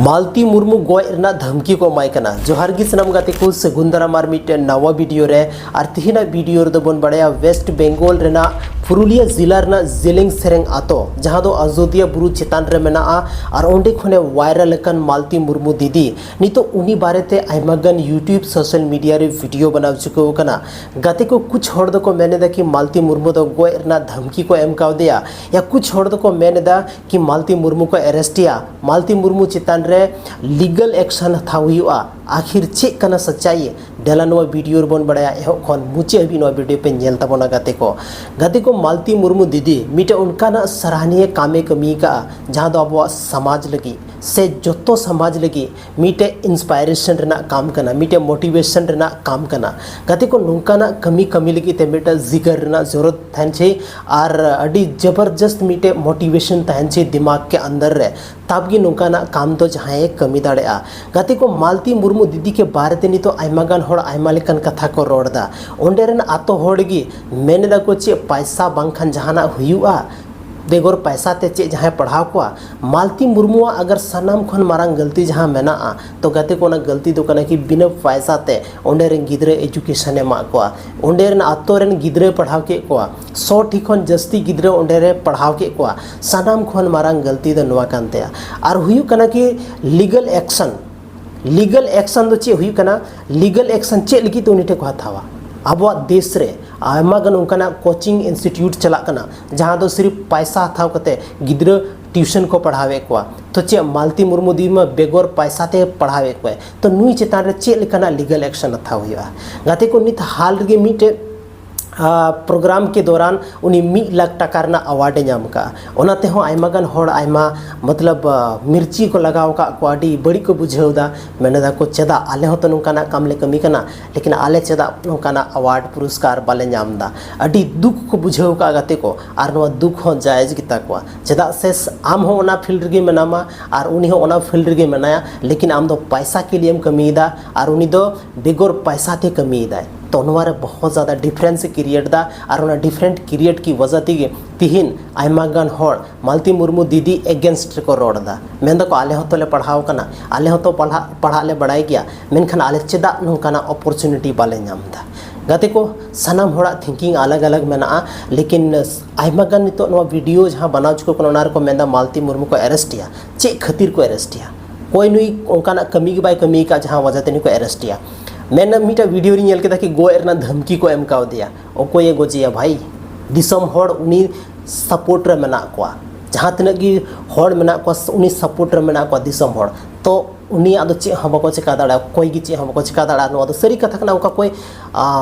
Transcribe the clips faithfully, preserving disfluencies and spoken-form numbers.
ᱢᱟᱞᱛᱤ ᱢᱩᱨᱢᱩ ᱜᱚᱡ ᱨᱮᱱᱟᱜ ᱫᱷᱟᱢᱠᱤ ᱠᱚ ᱮᱢᱟᱭ ᱠᱟᱱᱟ᱾ ᱡᱚᱦᱟᱨ ᱜᱮ ᱥᱟᱱᱟᱢ ᱜᱟᱛᱮ ᱠᱚ, ᱥᱟᱹᱜᱩᱱ ᱫᱟᱨᱟᱢ ᱟᱨ ᱢᱤᱫᱴᱮᱱ ᱱᱟᱣᱟ ᱵᱷᱤᱰᱤᱭᱳ ᱨᱮ᱾ ᱟᱨ ᱛᱤᱦᱤᱧᱟᱜ ᱵᱷᱤᱰᱤᱭᱳ ᱨᱮᱫᱚ ᱵᱚᱱ ᱵᱟᱲᱟᱭᱟ ᱣᱮᱥᱴ ᱵᱮᱝᱜᱚᱞ ᱨᱮᱱᱟᱜ ᱯᱩᱨᱩᱞᱤᱭᱟᱹ ᱡᱤᱞᱟ ᱨᱮᱱᱟᱜ ᱡᱮᱞᱮᱧ ᱥᱮᱨᱮᱝ ᱟᱛᱳ, ᱡᱟᱦᱟᱸ ᱫᱚ ᱟᱡᱳᱫᱤᱭᱟ ᱵᱩᱨᱩ ᱪᱮᱛᱟᱱ ᱨᱮ ᱢᱮᱱᱟᱜᱼᱟ᱾ ᱟᱨ ᱚᱸᱰᱮ ᱠᱷᱚᱱᱮ ᱵᱷᱟᱭᱨᱟᱞ ᱟᱠᱟᱱ ᱢᱟᱞᱛᱤ ᱢᱩᱨᱢᱩ ᱫᱤᱫᱤ, ᱱᱤᱛᱚᱜ ᱩᱱᱤ ᱵᱟᱨᱮᱛᱮ ᱟᱭᱢᱟ ᱜᱟᱱ YouTube, ᱥᱳᱥᱟᱞ ᱢᱤᱰᱤᱭᱟ ᱨᱮ ᱵᱷᱤᱰᱤᱭᱳ ᱵᱮᱱᱟᱣ ᱪᱩᱠᱟᱹᱣ ᱟᱠᱟᱱᱟ᱾ ᱜᱟᱛᱮ ᱠᱚ, ᱠᱩᱪ ᱦᱚᱲ ᱫᱚᱠᱚ ᱢᱮᱱ ᱮᱫᱟ ᱠᱤ ᱢᱟᱞᱛᱤ ᱢᱩᱨᱢᱩ ᱫᱚ ᱜᱚᱡ ᱨᱮᱱᱟᱜ ᱫᱷᱟᱢᱠᱤ ᱠᱚ ᱮᱢ ᱠᱟᱣᱫᱮᱭᱟ, ᱭᱟ ᱠᱩᱪ ᱦᱚᱲ ᱫᱚᱠᱚ ᱢᱮᱱ ᱮᱫᱟ ᱠᱤ ᱢᱟᱞᱛᱤ ᱢᱩᱨᱢᱩ ᱠᱚ ᱮᱨᱮᱥᱴ ᱮᱭᱟ, ᱢᱟᱞᱛᱤ ᱢᱩᱨᱢᱩ ᱪᱮᱛᱟᱱ ᱨᱮ ᱞᱤᱜᱟᱞ ᱮᱠᱥᱚᱱ ᱦᱟᱛᱟᱣ ᱦᱩᱭᱩᱜᱼᱟ᱾ ᱟᱠᱷᱤᱨ ᱪᱮᱫ ᱠᱟᱱᱟ ᱥᱟᱪᱟᱭ? ᱫᱮᱞᱟ ᱱᱚᱣᱟ ᱵᱷᱤᱰᱤᱭᱳ ᱨᱮᱵᱚᱱ ᱵᱟᱲᱟᱭᱟ, ᱮᱦᱚᱵ ᱠᱷᱚᱱ ᱢᱩᱪᱟᱹᱫ ᱦᱟᱹᱵᱤᱡ ᱱᱚᱣᱟ ᱵᱷᱤᱰᱤᱭᱳ ᱯᱮ ᱧᱮᱞ ᱛᱟᱵᱚᱱᱟ ᱜᱟᱛᱮ ᱠᱚ᱾ ᱜᱟᱛᱮ ᱠᱚ, ᱢᱟᱞᱛᱤ ᱢᱩᱨᱢᱩ ᱫᱤᱫᱤ ᱢᱤᱫᱴᱮᱱ ᱚᱱᱠᱟᱱᱟᱜ ᱥᱟᱨᱦᱟᱱᱤᱭᱟᱹ ᱠᱟᱢᱮ ᱠᱟᱹᱢᱤ ᱟᱠᱟᱫᱼᱟ, ᱡᱟᱦᱟᱸ ᱫᱚ ᱟᱵᱚᱣᱟᱜ ᱥᱚᱢᱟᱡᱽ ᱞᱟᱹᱜᱤᱫ ᱥᱮ ᱡᱚᱛᱚ ᱥᱚᱢᱟᱡᱽ ᱞᱟᱹᱜᱤᱫ ᱢᱤᱫᱴᱮᱡ ᱤᱱᱥᱯᱟᱭᱨᱮᱥᱚᱱ ᱨᱮᱱᱟᱜ ᱠᱟᱢ ᱠᱟᱱᱟ, ᱢᱤᱫᱴᱮᱡ ᱢᱳᱴᱤᱵᱷᱮᱥᱚᱱ ᱨᱮᱱᱟᱜ ᱠᱟᱢ ᱠᱟᱱᱟ᱾ ᱜᱟᱛᱮ ᱠᱚ, ᱱᱚᱝᱠᱟᱱᱟᱜ ᱠᱟᱹᱢᱤ ᱠᱟᱹᱢᱤ ᱞᱟᱹᱜᱤᱫ ᱛᱮ ᱢᱤᱫᱴᱮᱡ ᱡᱤᱜᱟᱨ ᱨᱮᱱᱟᱜ ᱡᱚᱨᱩᱨᱟᱛ ᱛᱟᱦᱮᱱ ᱪᱟᱹᱦᱤ ᱟᱨ ᱟᱹᱰᱤ ᱡᱚᱵᱚᱨᱡᱚᱥᱛ ᱢᱤᱫᱴᱮᱡ ᱢᱳᱴᱤᱵᱷᱮᱥᱚᱱ ᱛᱟᱦᱮᱱ ᱪᱟᱹᱦᱤ ᱫᱤᱢᱟᱜᱽ ᱠᱮ ᱟᱱᱫᱟᱨ ᱨᱮ, ᱛᱟᱵ ᱜᱮ ᱱᱚᱝᱠᱟᱱᱟᱜ ᱠᱟᱢ ᱫᱚ ᱡᱟᱦᱟᱸᱭᱮ ᱠᱟᱹᱢᱤ ᱫᱟᱲᱮᱭᱟᱜᱼᱟ᱾ ᱜᱟᱛᱮ ᱠᱚ, ᱢᱟᱞᱛᱤ ᱢᱩᱨᱢᱩ ᱫᱤᱫᱤ ᱠᱮ ᱵᱟᱨᱮ ᱛᱮ ᱱᱤᱛᱚᱜ ᱟᱭᱢᱟ ᱜᱟᱱ ᱦᱚᱲ ᱟᱭᱢᱟ ᱞᱮᱠᱟᱱ ᱠᱟᱛᱷᱟ ᱠᱚ ᱨᱚᱲ ᱮᱫᱟ᱾ ᱚᱸᱰᱮ ᱨᱮᱱ ᱟᱛᱳ ᱦᱚᱲ ᱜᱮ ᱢᱮᱱ ᱮᱫᱟ ᱠᱚ, ᱪᱮᱫ ᱯᱟᱭᱥᱟ ᱵᱟᱝᱠᱷᱟᱱ ᱡᱟᱦᱟᱱᱟᱜ ᱦᱩᱭᱩᱜᱼᱟ? ᱵᱮᱜᱚᱨ ᱯᱟᱭᱥᱟ ᱛᱮ ᱪᱮᱫ ᱡᱟᱦᱟᱸᱭ ᱯᱟᱲᱦᱟᱣ ᱠᱚᱣᱟ? ᱢᱟᱞᱛᱤ ᱢᱩᱨᱢᱩᱣᱟᱜ ᱟᱜᱟᱨ ᱥᱟᱱᱟᱢ ᱠᱷᱚᱱ ᱢᱟᱨᱟᱝ ᱜᱟᱹᱞᱛᱤ ᱡᱟᱦᱟᱸ ᱢᱮᱱᱟᱜᱼᱟ, ᱛᱚ ᱜᱟᱛᱮ ᱠᱚ, ᱚᱱᱟ ᱜᱟᱹᱞᱛᱤ ᱫᱚ ᱠᱟᱱᱟ ᱠᱤ ᱵᱤᱱᱟᱹ ᱯᱟᱭᱥᱟ ᱛᱮ ᱚᱸᱰᱮ ᱨᱮᱱ ᱜᱤᱫᱽᱨᱟᱹ ᱮᱡᱩᱠᱮᱥᱚᱱ ᱮ ᱮᱢᱟᱜ ᱠᱚᱣᱟ, ᱚᱸᱰᱮ ᱨᱮᱱ ᱟᱛᱳ ᱨᱮᱱ ᱜᱤᱫᱽᱨᱟᱹᱭ ᱯᱟᱲᱦᱟᱣ ᱠᱮᱫ ᱠᱚᱣᱟ, ᱥᱚ ᱴᱤ ᱠᱷᱚᱱ ᱡᱟᱹᱥᱛᱤ ᱜᱤᱫᱽᱨᱟᱹ ᱚᱸᱰᱮ ᱨᱮ ᱯᱟᱲᱦᱟᱣ ᱠᱮᱫ ᱠᱚᱣᱟ᱾ ᱥᱟᱱᱟᱢ ᱠᱷᱚᱱ ᱢᱟᱨᱟᱝ ᱜᱟᱹᱞᱛᱤ ᱫᱚ ᱱᱚᱣᱟ ᱠᱟᱱ ᱛᱟᱭᱟ᱾ ᱟᱨ ᱦᱩᱭᱩᱜ ᱠᱟᱱᱟ ᱠᱤ ᱞᱤᱜᱟᱞ ᱮᱠᱥᱚᱱ᱾ ᱞᱤᱜᱟᱞ ᱮᱠᱥᱚᱱ ᱫᱚ ᱪᱮᱫ ᱦᱩᱭᱩᱜ ᱠᱟᱱᱟ? ᱞᱤᱜᱟᱞ ᱮᱠᱥᱚᱱ ᱪᱮᱫ ᱞᱟᱹᱜᱤᱫ ᱛᱮ ᱩᱱᱤ ᱴᱷᱮᱱ ᱠᱚ ᱦᱟᱛᱟᱣᱟ? ᱟᱵᱚᱣᱟᱜ ᱫᱮᱥ ᱨᱮ ᱟᱭᱢᱟ ᱜᱟᱱ ᱚᱱᱠᱟᱱᱟᱜ ᱠᱳᱪᱤᱝ ᱤᱱᱥᱴᱤᱴᱤᱭᱩᱴ ᱪᱟᱞᱟᱜ ᱠᱟᱱᱟ, ᱡᱟᱦᱟᱸ ᱫᱚ ᱥᱤᱨᱤᱯ ᱯᱟᱭᱥᱟ ᱦᱟᱛᱟᱣ ᱠᱟᱛᱮ ᱜᱤᱫᱽᱨᱟᱹ ᱴᱤᱭᱩᱥᱚᱱ ᱠᱚ ᱯᱟᱲᱦᱟᱣᱮᱫ ᱠᱚᱣᱟ᱾ ᱛᱚ ᱪᱮᱫ ᱢᱟᱞᱛᱤ ᱢᱩᱨᱢᱩ ᱫᱤ ᱢᱟ ᱵᱮᱜᱚᱨ ᱯᱟᱭᱥᱟ ᱛᱮ ᱯᱟᱲᱦᱟᱣᱮᱫ ᱠᱚᱣᱟᱭ? ᱛᱚ ᱱᱩᱭ ᱪᱮᱛᱟᱱ ᱨᱮ ᱪᱮᱫ ᱞᱮᱠᱟᱱᱟᱜ ᱞᱤᱜᱟᱞ ᱮᱠᱥᱚᱱ ᱦᱟᱛᱟᱣ ᱦᱩᱭᱩᱜᱼᱟ? ᱜᱟᱛᱮ ᱠᱚ, ᱱᱤᱛ ᱦᱟᱞ ᱨᱮᱜᱮ ᱢᱤᱫᱴᱮᱡ ᱯᱨᱳᱜᱨᱟᱢ ᱠᱮ ᱫᱚᱨᱟᱱ ᱩᱱᱤ ᱢᱤᱫ ᱞᱟᱠᱷ ᱴᱟᱠᱟ ᱨᱮᱱᱟᱜ ᱟᱣᱟᱨᱰ ᱮ ᱧᱟᱢ ᱠᱟᱜᱼᱟ᱾ ᱚᱱᱟ ᱛᱮᱦᱚᱸ ᱟᱭᱢᱟ ᱜᱟᱱ ᱦᱚᱲ ᱟᱭᱢᱟ, ᱢᱚᱛᱞᱚᱵ, ᱢᱤᱨᱪᱤ ᱠᱚ ᱞᱟᱜᱟᱣ ᱟᱠᱟᱫ ᱠᱚᱣᱟ, ᱟᱹᱰᱤ ᱵᱟᱹᱲᱤᱡ ᱠᱚ ᱵᱩᱡᱷᱟᱹᱣ ᱮᱫᱟ᱾ ᱢᱮᱱ ᱮᱫᱟ ᱠᱚ, ᱪᱮᱫᱟᱜ ᱟᱞᱮ ᱦᱚᱸᱛᱚ ᱱᱚᱝᱠᱟᱱᱟᱜ ᱠᱟᱢ ᱞᱮ ᱠᱟᱹᱢᱤ ᱠᱟᱱᱟ, ᱞᱮᱠᱤᱱ ᱟᱞᱮ ᱪᱮᱫᱟᱜ ᱱᱚᱝᱠᱟᱱᱟᱜ ᱟᱣᱟᱨᱰ ᱯᱩᱨᱚᱥᱠᱟᱨ ᱵᱟᱞᱮ ᱧᱟᱢ ᱮᱫᱟ? ᱟᱹᱰᱤ ᱫᱩᱠ ᱠᱚ ᱵᱩᱡᱷᱟᱹᱣ ᱠᱟᱜᱼᱟ ᱜᱟᱛᱮ ᱠᱚ᱾ ᱟᱨ ᱱᱚᱣᱟ ᱫᱩᱠ ᱦᱚᱸ ᱡᱟᱭᱮᱡᱽ ᱜᱮᱛᱟ ᱠᱚᱣᱟ, ᱪᱮᱫᱟᱜ ᱥᱮ ᱟᱢ ᱦᱚᱸ ᱚᱱᱟ ᱯᱷᱤᱞᱰ ᱨᱮᱜᱮ ᱢᱮᱱᱟᱢᱟ ᱟᱨ ᱩᱱᱤ ᱦᱚᱸ ᱚᱱᱟ ᱯᱷᱤᱞᱰ ᱨᱮᱜᱮ ᱢᱮᱱᱟᱭᱟ, ᱞᱮᱠᱤᱱ ᱟᱢ ᱫᱚ ᱯᱟᱭᱥᱟ ᱠᱮ ᱞᱤᱭᱮᱢ ᱠᱟᱹᱢᱤᱭᱮᱫᱟ ᱟᱨ ᱩᱱᱤ ᱫᱚ ᱵᱮᱜᱚᱨ ᱯᱟᱭᱥᱟ ᱛᱮ ᱠᱟᱹᱢᱤᱭᱮᱫᱟᱭ᱾ ᱛᱚ ᱱᱚᱣᱟ ᱨᱮ ᱵᱚᱦᱚᱛ ᱡᱟᱫᱟ ᱰᱤᱯᱷᱟᱨᱮᱱᱥ ᱮ ᱠᱨᱤᱭᱮᱴ ᱫᱟ, ᱟᱨ ᱚᱱᱟ ᱰᱤᱯᱷᱟᱨᱮᱱᱴ ᱠᱨᱤᱭᱮᱴ ᱠᱤ ᱣᱟᱡᱟ ᱛᱮᱜᱮ ᱛᱤᱦᱤᱧ ᱟᱭᱢᱟ ᱜᱟᱱ ᱦᱚᱲ ᱢᱟᱞᱛᱤ ᱢᱩᱨᱢᱩ ᱫᱤᱫᱤ ᱮᱜᱮᱱᱥᱴ ᱨᱮᱠᱚ ᱨᱚᱲ ᱮᱫᱟ᱾ ᱢᱮᱱ ᱫᱟᱠᱚ, "ᱟᱞᱮ ᱦᱚᱸᱛᱚ ᱞᱮ ᱯᱟᱲᱦᱟᱣ ᱠᱟᱱᱟ, ᱟᱞᱮ ᱦᱚᱸᱛᱚ ᱯᱟᱲᱦᱟᱜ ᱯᱟᱲᱦᱟᱜ ᱞᱮ ᱵᱟᱲᱟᱭ ᱜᱮᱭᱟ, ᱢᱮᱱᱠᱷᱟᱱ ᱟᱞᱮ ᱪᱮᱫᱟᱜ ᱱᱚᱝᱠᱟᱱᱟᱜ ᱚᱯᱚᱨᱪᱩᱱᱤᱴᱤ ᱵᱟᱞᱮ ᱧᱟᱢ ᱮᱫᱟ?" ᱜᱟᱛᱮ ᱠᱚ, ᱥᱟᱱᱟᱢ ᱦᱚᱲᱟᱜ ᱛᱷᱤᱝᱠᱤᱝ ᱟᱞᱟᱜᱽ ᱟᱞᱟᱜᱽ ᱢᱮᱱᱟᱜᱼᱟ, ᱞᱮᱠᱤᱱ ᱟᱭᱢᱟ ᱜᱟᱱ ᱱᱤᱛᱚᱜ ᱱᱚᱣᱟ ᱵᱷᱤᱰᱤᱭᱳ ᱡᱟᱦᱟᱸ ᱵᱟᱱᱟᱣ ᱦᱚᱪᱚ ᱠᱚ ᱠᱟᱱᱟ, ᱚᱱᱟ ᱨᱮᱠᱚ ᱢᱮᱱᱫᱟ ᱢᱟᱞᱛᱤ ᱢᱩᱨᱢᱩ ᱠᱚ ᱮᱨᱮᱥᱴ ᱮᱭᱟ᱾ ᱪᱮᱫ ᱠᱷᱟᱹᱛᱤᱨ ᱠᱚ ᱮᱨᱮᱥᱴ ᱮᱭᱟ? ᱚᱠᱚᱭ ᱱᱩᱭ ᱚᱱᱠᱟᱱᱟᱜ ᱠᱟᱹᱢᱤ ᱜᱮ ᱵᱟᱭ ᱠᱟᱹᱢᱤ ᱟᱠᱟᱫ ᱡᱟᱦᱟᱸ ᱣᱟᱡᱟ ᱛᱮ ᱱᱩᱭ ᱠᱚ ᱮᱨᱮᱥᱴ ᱮᱭᱟ? ᱢᱮᱱ ᱢᱤᱫᱴᱟᱝ ᱵᱷᱤᱰᱤᱭᱳ ᱨᱤᱧ ᱧᱮᱞ ᱠᱮᱫᱟ ᱠᱤ ᱜᱚᱡ ᱨᱮᱱᱟᱜ ᱫᱷᱟᱢᱠᱤ ᱠᱚ ᱮᱢ ᱠᱟᱣᱫᱮᱭᱟ᱾ ᱚᱠᱚᱭᱮ ᱜᱚᱡᱮᱭᱟ ᱵᱷᱟᱭ? ᱫᱤᱥᱚᱢ ᱦᱚᱲ ᱩᱱᱤ ᱥᱟᱯᱳᱨᱴ ᱨᱮ ᱢᱮᱱᱟᱜ ᱠᱚᱣᱟ, ᱡᱟᱦᱟᱸ ᱛᱤᱱᱟᱹᱜ ᱜᱮ ᱦᱚᱲ ᱢᱮᱱᱟᱜ ᱠᱚᱣᱟ ᱩᱱᱤ ᱥᱟᱯᱳᱨᱴ ᱨᱮ ᱢᱮᱱᱟᱜ ᱠᱚᱣᱟ ᱫᱤᱥᱚᱢ ᱦᱚᱲ᱾ ᱛᱚ ᱩᱱᱤᱭᱟᱜ ᱫᱚ ᱪᱮᱫ ᱦᱚᱸ ᱵᱟᱠᱚ ᱪᱮᱠᱟ ᱫᱟᱲᱮᱭᱟᱜᱼᱟ, ᱚᱠᱚᱭ ᱜᱮ ᱪᱮᱫ ᱦᱚᱸ ᱵᱟᱠᱚ ᱪᱮᱠᱟ ᱫᱟᱲᱮᱭᱟᱜᱼᱟ᱾ ᱱᱚᱣᱟ ᱫᱚ ᱥᱟᱹᱨᱤ ᱠᱟᱛᱷᱟ ᱠᱟᱱᱟ, ᱚᱱᱠᱟ ᱠᱚᱭ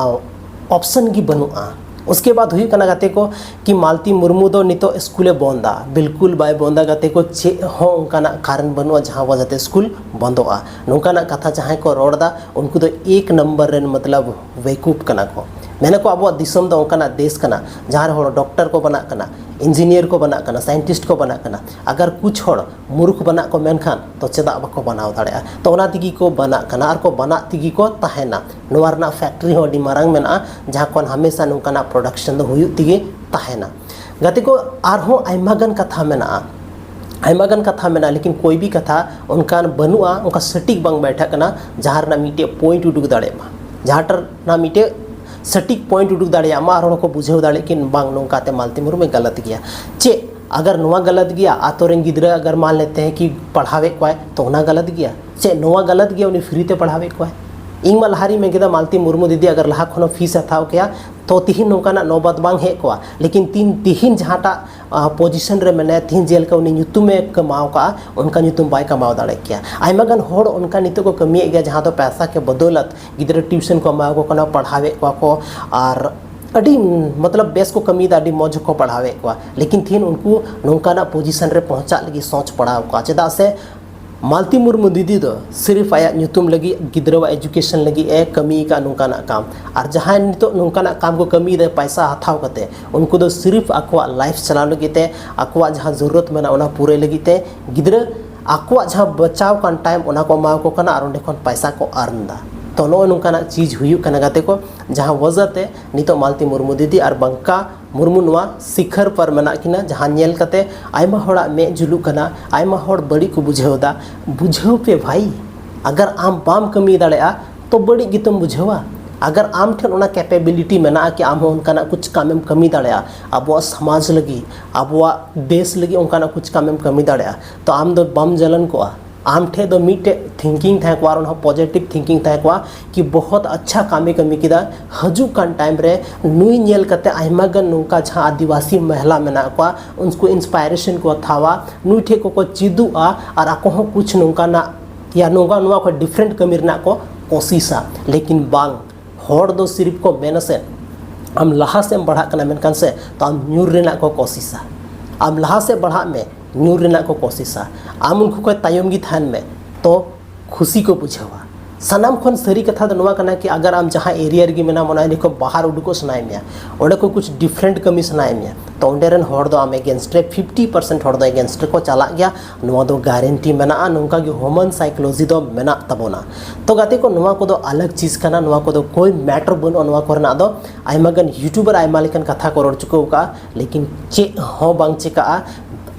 ᱚᱯᱥᱚᱱ ᱜᱮ ᱵᱟᱹᱱᱩᱜᱼᱟ᱾ ᱩᱥᱠᱮ ᱵᱟᱫ ᱦᱩᱭᱩᱜ ᱠᱟᱱᱟ ᱜᱟᱛᱮ ᱠᱚ ᱠᱤ ᱢᱟᱞᱛᱤ ᱢᱩᱨᱢᱩ ᱫᱚ ᱱᱤᱛᱚᱜ ᱥᱠᱩᱞᱮ ᱵᱚᱱᱫᱟ? ᱵᱤᱞᱠᱩᱞ ᱵᱟᱭ ᱵᱚᱱᱫᱟ ᱜᱟᱛᱮ ᱠᱚ, ᱪᱮᱫ ᱦᱚᱸ ᱚᱱᱠᱟᱱᱟᱜ ᱠᱟᱨᱚᱱ ᱵᱟᱹᱱᱩᱜᱼᱟ ᱡᱟᱦᱟᱸ ᱣᱟᱡᱟ ᱛᱮ ᱥᱠᱩᱞ ᱵᱚᱱᱫᱚᱜᱼᱟ᱾ ᱱᱚᱝᱠᱟᱱᱟᱜ ᱠᱟᱛᱷᱟ ᱡᱟᱦᱟᱸᱭ ᱠᱚ ᱨᱚᱲ ᱮᱫᱟ ᱩᱱᱠᱩ ᱫᱚ ᱮᱠ ᱱᱚᱢᱵᱚᱨ ᱨᱮᱱ ᱢᱚᱛᱞᱚᱵ ᱵᱮᱠᱩᱯ ᱠᱟᱱᱟ ᱠᱚ᱾ ᱢᱮᱱᱟ ᱠᱚ ᱟᱵᱚᱣᱟᱜ ᱫᱤᱥᱚᱢ ᱫᱚ ᱚᱱᱠᱟᱱᱟᱜ ᱫᱮᱥ ᱠᱟᱱᱟ ᱡᱟᱦᱟᱸ ᱨᱮ ᱦᱚᱲ ᱰᱚᱠᱴᱚᱨ ᱠᱚ ᱵᱟᱱᱟᱜ ᱠᱟᱱᱟ, ᱤᱧᱡᱤᱱᱤᱭᱟᱨ ᱠᱚ ᱵᱟᱱᱟᱜ ᱠᱟᱱᱟ, ᱥᱟᱭᱮᱱᱴᱤᱥᱴ ᱠᱚ ᱵᱟᱱᱟᱜ ᱠᱟᱱᱟ᱾ ᱟᱜᱟᱨ ᱠᱩᱪ ᱦᱚᱲ ᱢᱩᱨᱩᱠᱷ ᱵᱟᱱᱟᱜ ᱠᱚ ᱢᱮᱱᱠᱷᱟᱱ ᱛᱚ ᱪᱮᱫᱟᱜ ᱵᱟᱠᱚ ᱵᱟᱱᱟᱣ ᱫᱟᱲᱮᱭᱟᱜᱼᱟ? ᱛᱚ ᱚᱱᱟ ᱛᱮᱜᱮ ᱠᱚ ᱵᱟᱱᱟᱜ ᱠᱟᱱᱟ ᱟᱨ ᱠᱚ ᱵᱟᱱᱟᱜ ᱛᱮᱜᱮ ᱠᱚ ᱛᱟᱦᱮᱱᱟ᱾ ᱱᱚᱣᱟ ᱨᱮᱱᱟᱜ ᱯᱷᱮᱠᱴᱨᱤ ᱦᱚᱸ ᱟᱹᱰᱤ ᱢᱟᱨᱟᱝ ᱢᱮᱱᱟᱜᱼᱟ, ᱡᱟᱦᱟᱸ ᱠᱷᱚᱱ ᱦᱟᱢᱮᱥᱟ ᱱᱚᱝᱠᱟᱱᱟᱜ ᱯᱨᱚᱰᱟᱠᱥᱚᱱ ᱫᱚ ᱦᱩᱭᱩᱜ ᱛᱮᱜᱮ ᱛᱟᱦᱮᱱᱟ᱾ ᱜᱟᱛᱮ ᱠᱚ, ᱟᱨᱦᱚᱸ ᱟᱭᱢᱟ ᱜᱟᱱ ᱠᱟᱛᱷᱟ ᱢᱮᱱᱟᱜᱼᱟ, ᱟᱭᱢᱟ ᱜᱟᱱ ᱠᱟᱛᱷᱟ ᱢᱮᱱᱟᱜᱼᱟ, ᱞᱮᱠᱤᱱ ᱠᱚᱭ ᱵᱤ ᱠᱟᱛᱷᱟ ᱚᱱᱠᱟᱱ ᱵᱟᱹᱱᱩᱜᱼᱟ, ᱚᱱᱠᱟ ᱥᱚᱴᱷᱤᱠ ᱵᱟᱝ ᱵᱟᱭᱴᱷᱟᱜ ᱠᱟᱱᱟ ᱡᱟᱦᱟᱸ ᱨᱮᱱᱟᱜ ᱢᱤᱫᱴᱮᱡ ᱯᱚᱭᱮᱱᱴ ᱩᱰᱩᱠ ᱫᱟᱲᱮᱭᱟᱜ ᱢᱟ, ᱡᱟᱦᱟᱸ ᱨᱮᱱᱟᱜ ᱢᱤᱫᱴᱮᱡ ᱥᱚᱴᱷᱤᱠ ᱯᱚᱭᱮᱱᱴ ᱩᱰᱩᱠ ᱫᱟᱲᱮᱭᱟᱜ ᱢᱟ ᱟᱨ ᱦᱚᱲ ᱠᱚ ᱵᱩᱡᱷᱟᱹᱣ ᱫᱟᱲᱮᱭᱟᱜ ᱠᱤᱱ ᱵᱟᱝ ᱱᱚᱝᱠᱟᱛᱮ ᱢᱟᱞᱛᱤ ᱢᱩᱨᱢᱩᱭ ᱜᱟᱞᱟᱛ ᱜᱮᱭᱟ᱾ ᱪᱮᱫ ᱟᱜᱟᱨ ᱱᱚᱣᱟ ᱜᱟᱞᱟᱛ ᱜᱮᱭᱟ, ᱟᱛᱳ ᱨᱮᱱ ᱜᱤᱫᱽᱨᱟᱹ ᱟᱜᱟᱨ ᱢᱟᱱ ᱞᱮᱛᱮ ᱦᱮᱸ ᱠᱤ ᱯᱟᱲᱦᱟᱣᱮᱫ ᱠᱚᱣᱟᱭ ᱛᱚ ᱚᱱᱟ ᱜᱟᱞᱟᱛ ᱜᱮᱭᱟ? ᱪᱮᱫ ᱱᱚᱣᱟ ᱜᱟᱞᱟᱛ ᱜᱮᱭᱟ ᱩᱱᱤ ᱯᱷᱨᱤ ᱛᱮ ᱯᱟᱲᱦᱟᱣᱮᱫ ᱠᱚᱣᱟᱭ? ᱤᱧ ᱢᱟ ᱞᱟᱦᱟ ᱨᱮᱧ ᱢᱮᱱ ᱠᱮᱫᱟ ᱢᱟᱞᱛᱤ ᱢᱩᱨᱢᱩ ᱫᱤᱫᱤ ᱟᱜᱟᱨ ᱞᱟᱦᱟ ᱠᱷᱚᱱ ᱦᱚᱸ ᱯᱷᱤᱥ ᱦᱟᱛᱟᱣ ᱠᱮᱭᱟ ᱛᱚ ᱛᱤᱦᱤᱧ ᱱᱚᱝᱠᱟᱱᱟᱜ ᱱᱚᱵᱟᱛ ᱵᱟᱝ ᱦᱮᱡ ᱠᱚᱜᱼᱟ᱾ ᱞᱮᱠᱤᱱ ᱛᱤᱱ ᱛᱤᱦᱤᱧ ᱡᱟᱦᱟᱸᱴᱟᱜ ᱯᱚᱡᱤᱥᱚᱱ ᱨᱮ ᱢᱮᱱᱟᱭᱟ, ᱛᱤᱦᱤᱧ ᱡᱮᱞᱮᱠᱟ ᱩᱱᱤ ᱧᱩᱛᱩᱢᱮ ᱠᱟᱢᱟᱣ ᱠᱟᱜᱼᱟ ᱚᱱᱠᱟ ᱧᱩᱛᱩᱢ ᱵᱟᱭ ᱠᱟᱢᱟᱣ ᱫᱟᱲᱮ ᱠᱮᱭᱟ᱾ ᱟᱭᱢᱟ ᱜᱟᱱ ᱦᱚᱲ ᱚᱱᱠᱟ ᱱᱤᱛᱚᱜ ᱠᱚ ᱠᱟᱹᱢᱤᱭᱮᱫ ᱜᱮᱭᱟ ᱡᱟᱦᱟᱸ ᱫᱚ ᱯᱚᱭᱥᱟ ᱠᱮ ᱵᱚᱫᱚᱞᱟᱛ ᱜᱤᱫᱽᱨᱟᱹ ᱴᱤᱭᱩᱥᱚᱱ ᱠᱚ ᱮᱢᱟᱣ ᱠᱚ ᱠᱟᱱᱟ, ᱯᱟᱲᱦᱟᱣᱮᱫ ᱠᱚᱣᱟ ᱠᱚ ᱟᱨ ᱟᱹᱰᱤ ᱢᱚᱛᱞᱚᱵ ᱵᱮᱥ ᱠᱚ ᱠᱟᱹᱢᱤᱭᱮᱫᱟ, ᱟᱹᱰᱤ ᱢᱚᱡᱽ ᱦᱚᱸᱠᱚ ᱯᱟᱲᱦᱟᱣᱮᱫ ᱠᱚᱣᱟ᱾ ᱞᱮᱠᱤᱱ ᱛᱤᱦᱤᱧ ᱩᱱᱠᱩ ᱱᱚᱝᱠᱟᱱᱟᱜ ᱯᱚᱡᱤᱥᱚᱱ ᱨᱮ ᱯᱚᱦᱚᱸᱪᱟᱜ ᱞᱟᱹᱜᱤᱫ ᱥᱚᱪ ᱯᱟᱲᱟᱣ ᱠᱚᱣᱟ᱾ ᱪᱮᱫᱟᱜ ᱥᱮ ᱢᱟᱞᱛᱤ ᱢᱩᱨᱢᱩ ᱫᱤᱫᱤ ᱫᱚ ᱥᱤᱨᱤᱯ ᱟᱭᱟᱜ ᱧᱩᱛᱩᱢ ᱞᱟᱹᱜᱤᱫ, ᱜᱤᱫᱽᱨᱟᱹᱣᱟᱜ ᱮᱡᱩᱠᱮᱥᱚᱱ ᱞᱟᱹᱜᱤᱫ ᱮ ᱠᱟᱹᱢᱤ ᱟᱠᱟᱫ ᱱᱚᱝᱠᱟᱱᱟᱜ ᱠᱟᱢ᱾ ᱟᱨ ᱡᱟᱦᱟᱸᱭ ᱱᱤᱛᱚᱜ ᱱᱚᱝᱠᱟᱱᱟᱜ ᱠᱟᱢ ᱠᱚ ᱠᱟᱹᱢᱤᱭᱮᱫᱟ ᱯᱟᱭᱥᱟ ᱦᱟᱛᱟᱣ ᱠᱟᱛᱮ, ᱩᱱᱠᱩ ᱫᱚ ᱥᱤᱨᱤᱯ ᱟᱠᱚᱣᱟᱜ ᱞᱟᱭᱤᱯᱷ ᱪᱟᱞᱟᱣ ᱞᱟᱹᱜᱤᱫ ᱛᱮ, ᱟᱠᱚᱣᱟᱜ ᱡᱟᱦᱟᱸ ᱡᱚᱨᱩᱨᱚᱛ ᱢᱮᱱᱟᱜᱼᱟ ᱚᱱᱟ ᱯᱩᱨᱟᱹᱭ ᱞᱟᱹᱜᱤᱫ ᱛᱮ ᱜᱤᱫᱽᱨᱟᱹ ᱟᱠᱚᱣᱟᱜ ᱡᱟᱦᱟᱸ ᱵᱟᱪᱟᱣ ᱠᱟᱱ ᱴᱟᱭᱤᱢ ᱚᱱᱟ ᱠᱚ ᱮᱢᱟ ᱠᱚ ᱠᱟᱱᱟ ᱟᱨ ᱚᱸᱰᱮ ᱠᱷᱚᱱ ᱯᱟᱭᱥᱟ ᱠᱚ ᱟᱨᱱ ᱮᱫᱟ᱾ ᱛᱚ ᱱᱚᱜᱼᱚᱭ ᱱᱚᱝᱠᱟᱱᱟᱜ ᱪᱤᱡᱽ ᱦᱩᱭᱩᱜ ᱠᱟᱱᱟ ᱜᱟᱛᱮ ᱠᱚ, ᱡᱟᱦᱟᱸ ᱣᱟᱡᱟ ᱛᱮ ᱱᱤᱛᱚᱜ ᱢᱟᱞᱛᱤ ᱢᱩᱨᱢᱩ ᱫᱤᱫᱤ ᱟᱨ ᱵᱟᱝᱠᱟ ᱢᱩᱨᱢᱩ ᱱᱚᱣᱟ ᱥᱤᱠᱷᱟᱨ ᱯᱟᱨ ᱢᱮᱱᱟᱜ ᱠᱤᱱᱟ, ᱡᱟᱦᱟᱸ ᱧᱮᱞ ᱠᱟᱛᱮ ᱟᱭᱢᱟ ᱦᱚᱲᱟᱜ ᱢᱮᱫ ᱡᱩᱞᱩᱜ ᱠᱟᱱᱟ, ᱟᱭᱢᱟ ᱦᱚᱲ ᱵᱟᱹᱲᱤᱡ ᱠᱚ ᱵᱩᱡᱷᱟᱹᱣ ᱮᱫᱟ᱾ ᱵᱩᱡᱷᱟᱹᱣ ᱯᱮ ᱵᱷᱟᱭ, ᱟᱜᱟᱨ ᱟᱢ ᱵᱟᱢ ᱠᱟᱹᱢᱤ ᱫᱟᱲᱮᱭᱟᱜᱼᱟ ᱛᱚ ᱵᱟᱹᱲᱤᱡ ᱜᱮᱛᱚᱢ ᱵᱩᱡᱷᱟᱹᱣᱟ᱾ ᱟᱜᱟᱨ ᱟᱢ ᱴᱷᱮᱱ ᱚᱱᱟ ᱠᱮᱯᱮᱵᱤᱞᱤᱴᱤ ᱢᱮᱱᱟᱜᱼᱟ ᱠᱤ ᱟᱢ ᱦᱚᱸ ᱚᱱᱠᱟᱱᱟᱜ ᱠᱩᱪ ᱠᱟᱢᱮᱢ ᱠᱟᱹᱢᱤ ᱫᱟᱲᱮᱭᱟᱜᱼᱟ, ᱟᱵᱚᱣᱟᱜ ᱥᱚᱢᱟᱡᱽ ᱞᱟᱹᱜᱤᱫ, ᱟᱵᱚᱣᱟᱜ ᱫᱮᱥ ᱞᱟᱹᱜᱤᱫ ᱚᱱᱠᱟᱱᱟᱜ ᱠᱩᱪ ᱠᱟᱢᱮᱢ ᱠᱟᱹᱢᱤ ᱫᱟᱲᱮᱭᱟᱜᱼᱟ, ᱛᱚ ᱟᱢ ᱫᱚ ᱵᱟᱢ ᱡᱟᱞᱟᱱ ᱠᱚᱜᱼᱟ᱾ ᱟᱢ ᱴᱷᱮᱱ ᱫᱚ ᱢᱤᱫᱴᱮᱡ ᱛᱷᱤᱝᱠᱤᱝ ᱛᱟᱦᱮᱸ ᱠᱚᱜᱼᱟ, ᱟᱨ ᱚᱱᱟ ᱦᱚᱸ ᱯᱚᱡᱮᱴᱤᱵᱷ ᱛᱷᱤᱝᱠᱤᱝ ᱛᱟᱦᱮᱸ ᱠᱚᱜᱼᱟ ᱠᱤ ᱵᱚᱦᱚᱛ ᱟᱪᱪᱷᱟ ᱠᱟᱹᱢᱤ ᱠᱟᱹᱢᱤ ᱠᱮᱫᱟ᱾ ᱦᱤᱡᱩᱜ ᱠᱟᱱ ᱴᱟᱭᱤᱢ ᱨᱮ ᱱᱩᱭ ᱧᱮᱞ ᱠᱟᱛᱮ ᱟᱭᱢᱟ ᱜᱟᱱ ᱱᱚᱝᱠᱟ ᱡᱟᱦᱟᱸ ᱟᱹᱫᱤᱵᱟᱹᱥᱤ ᱢᱚᱦᱤᱞᱟ ᱢᱮᱱᱟᱜ ᱠᱚᱣᱟ, ᱩᱱᱠᱩ ᱤᱱᱥᱯᱟᱭᱨᱮᱥᱚᱱ ᱠᱚ ᱦᱟᱛᱟᱣᱟ, ᱱᱩᱭ ᱴᱷᱮᱱ ᱠᱚᱠᱚ ᱪᱮᱫᱚᱜᱼᱟ ᱟᱨ ᱟᱠᱚ ᱦᱚᱸ ᱠᱩᱪ ᱱᱚᱝᱠᱟᱱᱟᱜ ᱭᱟ ᱱᱚᱝᱠᱟ ᱱᱚᱣᱟ ᱠᱷᱚᱱ ᱰᱤᱯᱷᱟᱨᱮᱱᱴ ᱠᱟᱹᱢᱤ ᱨᱮᱱᱟᱜ ᱠᱚ ᱠᱳᱥᱤᱥᱟ᱾ ᱞᱮᱠᱤᱱ ᱵᱟᱝ, ᱦᱚᱲ ᱫᱚ ᱥᱤᱨᱤᱯ ᱠᱚ ᱢᱮᱱᱟ ᱥᱮ ᱟᱢ ᱞᱟᱦᱟ ᱥᱮᱫ ᱮᱢ ᱵᱟᱲᱦᱟᱜ ᱠᱟᱱᱟ ᱢᱮᱱᱠᱷᱟᱱ ᱥᱮ ᱛᱚ ᱟᱢ ᱧᱩᱨ ᱨᱮᱱᱟᱜ ᱠᱚ ᱠᱳᱥᱤᱥᱟ᱾ ᱟᱢ ᱞᱟᱦᱟ ᱥᱮᱫ ᱵᱟᱲᱦᱟᱜ ᱢᱮ, ᱧᱩᱨ ᱨᱮᱱᱟᱜ ᱠᱚ ᱠᱳᱥᱤᱥᱟ᱾ ᱟᱢ ᱩᱱᱠᱩ ᱠᱷᱚᱱ ᱛᱟᱭᱚᱢ ᱜᱮ ᱛᱟᱦᱮᱱ ᱢᱮ, ᱛᱚ ᱠᱷᱩᱥᱤ ᱠᱚ ᱵᱩᱡᱷᱟᱹᱣᱟ᱾ ᱥᱟᱱᱟᱢ ᱠᱷᱚᱱ ᱥᱟᱹᱨᱤ ᱠᱟᱛᱷᱟ ᱫᱚ ᱱᱚᱣᱟ ᱠᱟᱱᱟ ᱠᱤ ᱟᱜᱟᱨ ᱟᱢ ᱡᱟᱦᱟᱸ ᱮᱨᱤᱭᱟ ᱨᱮᱜᱮ ᱢᱮᱱᱟᱢ, ᱚᱱᱟ ᱮᱨᱤᱭᱟ ᱠᱷᱚᱱ ᱵᱟᱦᱟᱨ ᱩᱰᱩᱠᱚᱜ ᱥᱟᱱᱟᱭᱮᱫ ᱢᱮᱭᱟ, ᱚᱸᱰᱮ ᱠᱷᱚᱱ ᱠᱩᱪ ᱰᱤᱯᱷᱟᱨᱮᱱᱴ ᱠᱟᱹᱢᱤ ᱥᱟᱱᱟᱭᱮᱫ ᱢᱮᱭᱟ, ᱛᱚ ᱚᱸᱰᱮ ᱨᱮᱱ ᱦᱚᱲ ᱫᱚ ᱟᱢ ᱮᱜᱮᱱᱥᱴ ᱨᱮ ᱯᱷᱤᱯᱴᱤ ᱯᱟᱨᱥᱮᱱᱴ ᱦᱚᱲ ᱫᱚ ᱮᱜᱮᱱᱥᱴ ᱨᱮᱠᱚ ᱪᱟᱞᱟᱜ ᱜᱮᱭᱟ᱾ ᱱᱚᱣᱟ ᱫᱚ ᱜᱟᱨᱮᱱᱴᱤ ᱢᱮᱱᱟᱜᱼᱟ᱾ ᱱᱚᱝᱠᱟ ᱜᱮ ᱦᱤᱭᱩᱢᱮᱱ ᱥᱟᱭᱠᱳᱞᱚᱡᱤ ᱫᱚ ᱢᱮᱱᱟᱜ ᱛᱟᱵᱚᱱᱟ᱾ ᱛᱚ ᱜᱟᱛᱮ ᱠᱚ, ᱱᱚᱣᱟ ᱠᱚᱫᱚ ᱟᱞᱟᱜᱽ ᱪᱤᱡᱽ ᱠᱟᱱᱟ, ᱱᱚᱣᱟ ᱠᱚᱫᱚ ᱠᱳᱭ ᱢᱮᱴᱟᱨ ᱵᱟᱹᱱᱩᱜᱼᱟ᱾ ᱱᱚᱣᱟ ᱠᱚᱨᱮᱱᱟᱜ ᱫᱚ ᱟᱭᱢᱟ ᱜᱟᱱ ᱭᱩᱴᱩᱵᱟᱨ ᱟᱭᱢᱟ ᱞᱮᱠᱟᱱ ᱠᱟᱛᱷᱟ ᱠᱚ ᱨᱚᱲ ᱪᱩᱠᱟᱹᱣ ᱠᱟᱜᱼᱟ, ᱞᱮᱠᱤᱱ ᱪᱮᱫ ᱦᱚᱸ ᱵᱟᱝ ᱪᱤᱠᱟᱹᱜᱼᱟ᱾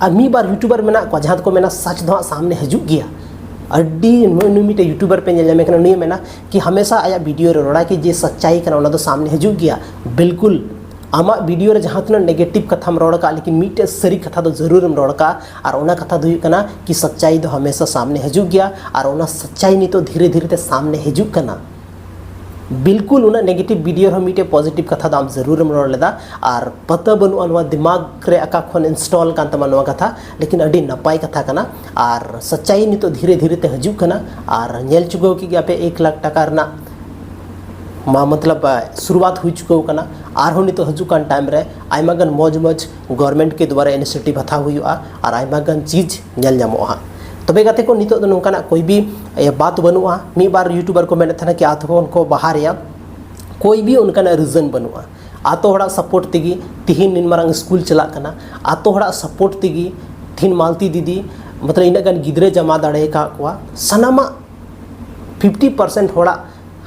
ᱟᱨ ᱢᱤᱫ ᱵᱟᱨ ᱭᱩᱴᱩᱵᱟᱨ ᱢᱮᱱᱟᱜ ᱠᱚᱣᱟ ᱡᱟᱦᱟᱸ ᱫᱚᱠᱚ ᱢᱮᱱᱟ ᱥᱟᱪ ᱫᱚ ᱦᱟᱸᱜ ᱥᱟᱢᱱᱮ ᱦᱤᱡᱩᱜ ᱜᱮᱭᱟ᱾ ᱟᱹᱰᱤ ᱱᱩᱭ, ᱱᱩᱭ ᱢᱤᱫᱴᱮᱡ ᱭᱩᱴᱩᱵᱟᱨ ᱯᱮ ᱧᱮᱞ ᱧᱟᱢᱮ ᱠᱟᱱᱟ, ᱱᱩᱭᱮ ᱢᱮᱱᱟ ᱠᱤ ᱦᱟᱢᱮᱥᱟ ᱟᱭᱟᱜ ᱵᱷᱤᱰᱤᱭᱳ ᱨᱮ ᱨᱚᱲᱟ ᱠᱤ ᱡᱮ ᱥᱟᱪᱟᱭ ᱠᱟᱱᱟ ᱚᱱᱟ ᱫᱚ ᱥᱟᱢᱱᱮ ᱦᱤᱡᱩᱜ ᱜᱮᱭᱟ᱾ ᱵᱤᱞᱠᱩᱞ ᱟᱢᱟᱜ ᱵᱷᱤᱰᱤᱭᱳ ᱨᱮ ᱡᱟᱦᱟᱸ ᱛᱤᱱᱟᱹᱜ ᱱᱮᱜᱮᱴᱤᱵᱷ ᱠᱟᱛᱷᱟᱢ ᱨᱚᱲ ᱠᱟᱜ, ᱞᱮᱠᱤᱱ ᱢᱤᱫᱴᱮᱡ ᱥᱟᱹᱨᱤ ᱠᱟᱛᱷᱟ ᱫᱚ ᱡᱟᱹᱨᱩᱲᱮᱢ ᱨᱚᱲ ᱠᱟᱜᱼᱟ, ᱟᱨ ᱚᱱᱟ ᱠᱟᱛᱷᱟ ᱫᱚ ᱦᱩᱭᱩᱜ ᱠᱟᱱᱟ ᱠᱤ ᱥᱟᱪᱟᱭ ᱫᱚ ᱦᱟᱢᱮᱥᱟ ᱥᱟᱢᱱᱮ ᱦᱤᱡᱩᱜ ᱜᱮᱭᱟ, ᱟᱨ ᱚᱱᱟ ᱥᱟᱪᱟᱭ ᱱᱤᱛᱚᱜ ᱫᱷᱤᱨᱮ ᱫᱷᱤᱨᱮ ᱛᱮ ᱥᱟᱢᱱᱮ ᱦᱤᱡᱩᱜ ᱠᱟᱱᱟ᱾ ᱵᱤᱞᱠᱩᱞ ᱩᱱᱟᱹᱜ ᱱᱮᱜᱮᱴᱤᱵᱷ ᱵᱷᱤᱰᱤᱭᱳ ᱨᱮᱦᱚᱸ ᱢᱤᱫᱴᱮᱡ ᱯᱚᱡᱤᱴᱤᱵᱷ ᱠᱟᱛᱷᱟ ᱫᱚ ᱟᱢ ᱡᱟᱹᱨᱩᱲᱮᱢ ᱨᱚᱲ ᱞᱮᱫᱟ, ᱟᱨ ᱯᱟᱛᱟ ᱵᱟᱹᱱᱩᱜᱼᱟ ᱱᱚᱣᱟ ᱫᱤᱢᱟᱜᱽ ᱨᱮ ᱚᱠᱟ ᱠᱷᱚᱱ ᱤᱱᱥᱴᱚᱞ ᱠᱟᱱ ᱛᱟᱢᱟ ᱱᱚᱣᱟ ᱠᱟᱛᱷᱟ, ᱞᱮᱠᱤᱱ ᱟᱹᱰᱤ ᱱᱟᱯᱟᱭ ᱠᱟᱛᱷᱟ ᱠᱟᱱᱟ᱾ ᱟᱨ ᱥᱟᱪᱟᱭ ᱱᱤᱛᱚᱜ ᱫᱷᱤᱨᱮ ᱫᱷᱤᱨᱮ ᱛᱮ ᱦᱤᱡᱩᱜ ᱠᱟᱱᱟ, ᱟᱨ ᱧᱮᱞ ᱪᱩᱠᱟᱹᱣ ᱠᱮᱫ ᱜᱮᱭᱟ ᱯᱮ ᱮᱠ ᱞᱟᱠᱷ ᱴᱟᱠᱟ ᱨᱮᱱᱟᱜ ᱢᱟ ᱢᱚᱛᱞᱚᱵ ᱥᱩᱨᱩᱣᱟᱛ ᱦᱩᱭ ᱪᱩᱠᱟᱹᱣ ᱠᱟᱱᱟ᱾ ᱟᱨᱦᱚᱸ ᱱᱤᱛᱚᱜ ᱦᱤᱡᱩᱜ ᱠᱟᱱ ᱴᱟᱭᱤᱢ ᱨᱮ ᱟᱭᱢᱟ ᱜᱟᱱ ᱢᱚᱡᱽ ᱢᱚᱡᱽ ᱜᱚᱵᱷᱚᱨᱢᱮᱱᱴ ᱠᱮ ᱫᱣᱟᱨᱟ ᱤᱱᱤᱥᱤᱭᱮᱴᱤᱵᱷ ᱦᱟᱛᱟᱣ ᱦᱩᱭᱩᱜᱼᱟ, ᱟᱨ ᱟᱭᱢᱟ ᱜᱟᱱ ᱪᱤᱡᱽ ᱧᱮᱞ ᱧᱟᱢᱚᱜᱼᱟ ᱦᱟᱸᱜ᱾ ᱛᱚᱵᱮ ᱜᱟᱛᱮ ᱠᱚ, ᱱᱤᱛᱚᱜ ᱫᱚ ᱱᱚᱝᱠᱟᱱᱟᱜ ᱠᱚᱭ ᱵᱤ ᱮ, ᱵᱟᱛ ᱵᱟᱹᱱᱩᱜᱼᱟ᱾ ᱢᱤᱫ ᱵᱟᱨ ᱭᱩᱴᱩᱵᱟᱨ ᱠᱚ ᱢᱮᱱᱮᱫ ᱛᱟᱦᱮᱱᱟ ᱠᱤ ᱟᱛᱳ ᱠᱷᱚᱱ ᱠᱚ ᱵᱟᱦᱟᱨᱮᱭᱟ, ᱠᱚᱭ ᱵᱤ ᱚᱱᱠᱟᱱᱟᱜ ᱨᱤᱡᱚᱱ ᱵᱟᱹᱱᱩᱜᱼᱟ᱾ ᱟᱛᱳ ᱦᱚᱲᱟᱜ ᱥᱟᱯᱳᱨᱴ ᱛᱮᱜᱮ ᱛᱤᱦᱤᱧ ᱱᱤᱱ ᱢᱟᱨᱟᱝ ᱥᱠᱩᱞ ᱪᱟᱞᱟᱜ ᱠᱟᱱᱟ, ᱟᱛᱳ ᱦᱚᱲᱟᱜ ᱥᱟᱯᱳᱨᱴ ᱛᱮᱜᱮ ᱛᱤᱦᱤᱧ ᱢᱟᱞᱛᱤ ᱫᱤᱫᱤ ᱢᱚᱛᱞᱚᱵ ᱤᱱᱟᱹᱜ ᱜᱟᱱ ᱜᱤᱫᱽᱨᱟᱹ ᱡᱟᱢᱟ ᱫᱟᱲᱮ ᱟᱠᱟᱫ ᱠᱚᱣᱟ᱾ ᱥᱟᱱᱟᱢᱟᱜ ᱯᱷᱤᱯᱴᱤ ᱯᱟᱨᱥᱮᱱᱴ ᱦᱚᱲᱟᱜ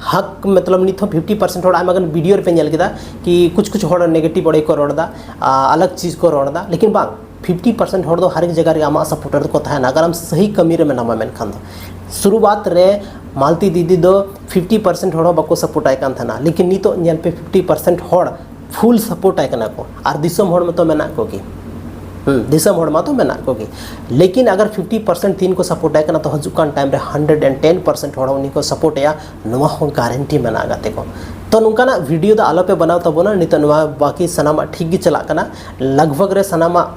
ᱦᱟᱠ ᱢᱚᱛᱞᱚᱵ ᱱᱤᱛ ᱦᱚᱸ ᱯᱷᱤᱯᱴᱤ ᱯᱟᱨᱥᱮᱱᱴ ᱦᱚᱲ ᱟᱭᱢᱟ ᱜᱟᱱ ᱵᱷᱤᱰᱤᱭᱳ ᱨᱮᱯᱮ ᱧᱮᱞ ᱠᱮᱫᱟ ᱠᱤ ᱠᱩᱪ ᱠᱩᱪ ᱦᱚᱲ ᱱᱮᱜᱮᱴᱤᱵᱷ ᱚᱸᱰᱮ ᱠᱚ ᱨᱚᱲ ᱮᱫᱟ, ᱟᱞᱟᱜᱽ ᱪᱤᱡᱽ ᱠᱚ ᱨᱚᱲ ᱮᱫᱟ, ᱞᱮᱠᱤᱱ ᱵᱟᱝ, ᱯᱷᱤᱯᱴᱤ ᱯᱟᱨᱥᱮᱱᱴ ᱦᱚᱲ ᱫᱚ ᱦᱟᱨ ᱮᱠ ᱡᱟᱭᱜᱟ ᱨᱮᱜᱮ ᱟᱢᱟᱜ ᱥᱟᱯᱳᱨᱴᱟᱨ ᱫᱚᱠᱚ ᱛᱟᱦᱮᱱᱟ ᱟᱜᱟᱨ ᱟᱢ ᱥᱟᱹᱦᱤ ᱠᱟᱹᱢᱤ ᱨᱮ ᱢᱮᱱᱟᱢᱟ᱾ ᱢᱮᱱᱠᱷᱟᱱ ᱫᱚ ᱥᱩᱨᱩᱣᱟᱛ ᱨᱮ ᱢᱟᱞᱛᱤ ᱫᱤᱫᱤ ᱫᱚ ᱯᱷᱤᱯᱴᱤ ᱯᱟᱨᱥᱮᱱᱴ ᱦᱚᱲ ᱦᱚᱸ ᱵᱟᱠᱚ ᱥᱟᱯᱳᱨᱴ ᱟᱭ ᱠᱟᱱ ᱛᱟᱦᱮᱱᱟ, ᱞᱮᱠᱤᱱ ᱱᱤᱛᱚᱜ ᱧᱮᱞ ᱯᱮ ᱯᱷᱤᱯᱴᱤ ᱯᱟᱨᱥᱮᱱᱴ ᱦᱚᱲ ᱯᱷᱩᱞ ᱥᱟᱯᱳᱨᱴ ᱟᱭ ᱠᱟᱱᱟ ᱠᱚ᱾ ᱟᱨ ᱫᱤᱥᱚᱢ ᱦᱚᱲ ᱢᱟᱛᱚ ᱢᱮᱱᱟᱜ ᱠᱚᱜᱮ, ᱦᱩᱸ, ᱫᱤᱥᱚᱢ ᱦᱚᱲ ᱢᱟᱛᱚ ᱢᱮᱱᱟᱜ ᱠᱚᱜᱮ, ᱞᱮᱠᱤᱱ ᱟᱜᱟᱨ ᱯᱷᱤᱯᱴᱤ ᱯᱟᱨᱥᱮᱱᱴ ᱛᱤᱱ ᱠᱚ ᱥᱟᱯᱳᱨᱴ ᱟᱭ ᱠᱟᱱᱟ, ᱛᱚ ᱦᱤᱡᱩᱜ ᱠᱟᱱ ᱴᱟᱭᱤᱢ ᱨᱮ ᱦᱟᱱᱰᱨᱮᱰ ᱮᱱᱰ ᱴᱮᱱ ᱯᱟᱨᱥᱮᱱᱴ ᱦᱚᱲ ᱩᱱᱤ ᱠᱚ ᱥᱟᱯᱳᱨᱴ ᱮᱭᱟ, ᱱᱚᱣᱟ ᱦᱚᱸ ᱜᱟᱨᱮᱱᱴᱤ ᱢᱮᱱᱟᱜᱼᱟ ᱜᱟᱛᱮ ᱠᱚ᱾ ᱛᱚ ᱱᱚᱝᱠᱟᱱᱟᱜ ᱵᱷᱤᱰᱤᱭᱳ ᱫᱚ ᱟᱞᱚᱯᱮ ᱵᱮᱱᱟᱣ ᱛᱟᱵᱚᱱᱟ᱾ ᱱᱤᱛᱚᱜ ᱱᱚᱣᱟ ᱵᱟᱠᱤ ᱥᱟᱱᱟᱢᱟᱜ ᱴᱷᱤᱠ ᱜᱮ ᱪᱟᱞᱟᱜ ᱠᱟᱱᱟ, ᱞᱟᱜᱽ ᱵᱷᱟᱜᱽ ᱨᱮ ᱥᱟᱱᱟᱢᱟᱜ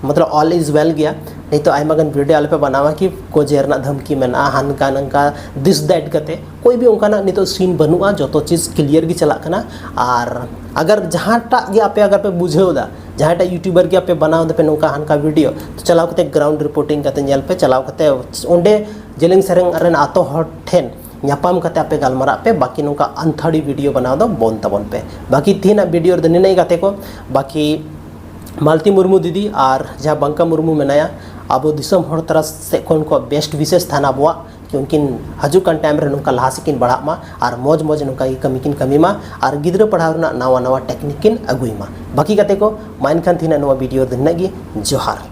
ᱢᱚᱛᱞᱚᱵ ᱚᱞ ᱤᱡᱽ ᱳᱭᱮᱞ ᱜᱮᱭᱟ᱾ ᱱᱤᱛᱚᱜ ᱟᱭᱢᱟ ᱜᱟᱱ ᱵᱷᱤᱰᱤᱭᱳ ᱟᱞᱚᱯᱮ ᱵᱮᱱᱟᱣᱟ ᱠᱤ ᱠᱚ ᱡᱮᱨ ᱨᱮᱱᱟᱜ ᱫᱷᱟᱢᱠᱤ ᱢᱮᱱᱟᱜᱼᱟ, ᱦᱟᱱᱠᱟ ᱱᱟᱝᱠᱟ, ᱫᱤᱥ ᱫᱮᱴ ᱠᱟᱛᱮ, ᱠᱳᱭ ᱵᱷᱤ ᱚᱱᱠᱟᱱᱟᱜ ᱱᱤᱛᱚᱜ ᱥᱤᱱ ᱵᱟᱹᱱᱩᱜᱼᱟ, ᱡᱚᱛᱚ ᱪᱤᱡᱽ ᱠᱞᱤᱭᱟᱨ ᱜᱮ ᱪᱟᱞᱟᱜ ᱠᱟᱱᱟ᱾ ᱟᱨ ᱟᱜᱟᱨ ᱡᱟᱦᱟᱸᱴᱟᱜ ᱜᱮ ᱟᱯᱮ ᱟᱜᱟᱨ ᱯᱮ ᱵᱩᱡᱷᱟᱹᱣ ᱮᱫᱟ, ᱡᱟᱦᱟᱸᱭᱴᱟᱜ ᱭᱩᱴᱩᱵᱟᱨ ᱜᱮ ᱟᱯᱮ ᱵᱮᱱᱟᱣ ᱫᱟᱯᱮ ᱱᱚᱝᱠᱟ ᱦᱟᱱᱠᱟ ᱵᱷᱤᱰᱤᱭᱳ, ᱛᱚ ᱪᱟᱞᱟᱣ ᱠᱟᱛᱮ ᱜᱨᱟᱣᱩᱱᱰ ᱨᱤᱯᱳᱨᱴᱤᱝ ᱠᱟᱛᱮ ᱧᱮᱞ ᱯᱮ, ᱪᱟᱞᱟᱣ ᱠᱟᱛᱮ ᱚᱸᱰᱮ ᱡᱮᱞᱮᱧ ᱥᱮᱨᱮᱧ ᱨᱮᱱ ᱟᱛᱳ ᱦᱚᱲ ᱴᱷᱮᱱ ᱧᱟᱯᱟᱢ ᱠᱟᱛᱮ ᱟᱯᱮ ᱜᱟᱞᱢᱟᱨᱟᱜ ᱯᱮ, ᱵᱟᱹᱠᱤ ᱱᱚᱝᱠᱟ ᱟᱱᱛᱷᱟᱲᱤ ᱵᱷᱤᱰᱤᱭᱳ ᱵᱮᱱᱟᱣ ᱫᱚ ᱵᱚᱱᱫ ᱛᱟᱵᱚᱱ ᱯᱮ᱾ ᱵᱟᱹᱠᱤ ᱛᱮᱦᱮᱧᱟᱜ ᱵᱷᱤᱰᱤᱭᱳ ᱨᱮᱫᱚ ᱱᱤᱱᱟᱹᱜ ᱜᱮ ᱜᱟᱛᱮ ᱠᱚ᱾ ᱵᱟᱹᱠᱤ ᱢᱟᱞᱛᱤ ᱢᱩᱨᱢᱩ ᱫᱤᱫᱤ ᱟᱨ ᱡᱟᱦᱟᱸ ᱵᱟᱝᱠᱟ ᱢᱩᱨᱢᱩ ᱢᱮᱱᱟᱭᱟ, ᱟᱵᱚ ᱫᱤᱥᱚᱢ ᱦᱚᱲ ᱛᱟᱨᱟ ᱥᱮᱫ ᱠᱷᱚᱱ ᱠᱚ ᱵᱮᱥᱴ ᱣᱤᱥᱮᱥ ᱛᱟᱦᱮᱱᱟ ᱟᱵᱚᱣᱟᱜ, ᱠᱤ ᱩᱱᱠᱤᱱ ᱦᱤᱡᱩᱜ ᱠᱟᱱ ᱴᱟᱭᱤᱢ ᱨᱮ ᱱᱚᱝᱠᱟ ᱞᱟᱦᱟ ᱥᱮᱫ ᱠᱤᱱ ᱵᱟᱲᱦᱟᱜ ᱢᱟ ᱟᱨ ᱢᱚᱡᱽ ᱢᱚᱡᱽ ᱱᱚᱝᱠᱟ ᱜᱮ ᱠᱟᱹᱢᱤ ᱠᱤᱱ ᱠᱟᱹᱢᱤ ᱢᱟ ᱟᱨ ᱜᱤᱫᱽᱨᱟᱹ ᱯᱟᱲᱦᱟᱣ ᱨᱮᱱᱟᱜ ᱱᱟᱣᱟ ᱱᱟᱣᱟ ᱴᱮᱠᱱᱤᱠ ᱠᱤᱱ ᱟᱹᱜᱩᱭ ᱢᱟ᱾ ᱵᱟᱹᱠᱤ ᱜᱟᱛᱮ ᱠᱚ, ᱢᱟ ᱮᱱᱠᱷᱟᱱ ᱛᱮᱦᱮᱧᱟᱜ ᱱᱚᱣᱟ ᱵᱷᱤᱰᱤᱭᱳ ᱨᱮᱫᱚ ᱱᱤᱱᱟᱹᱜ ᱜᱮ᱾ ᱡᱚᱦᱟᱨ᱾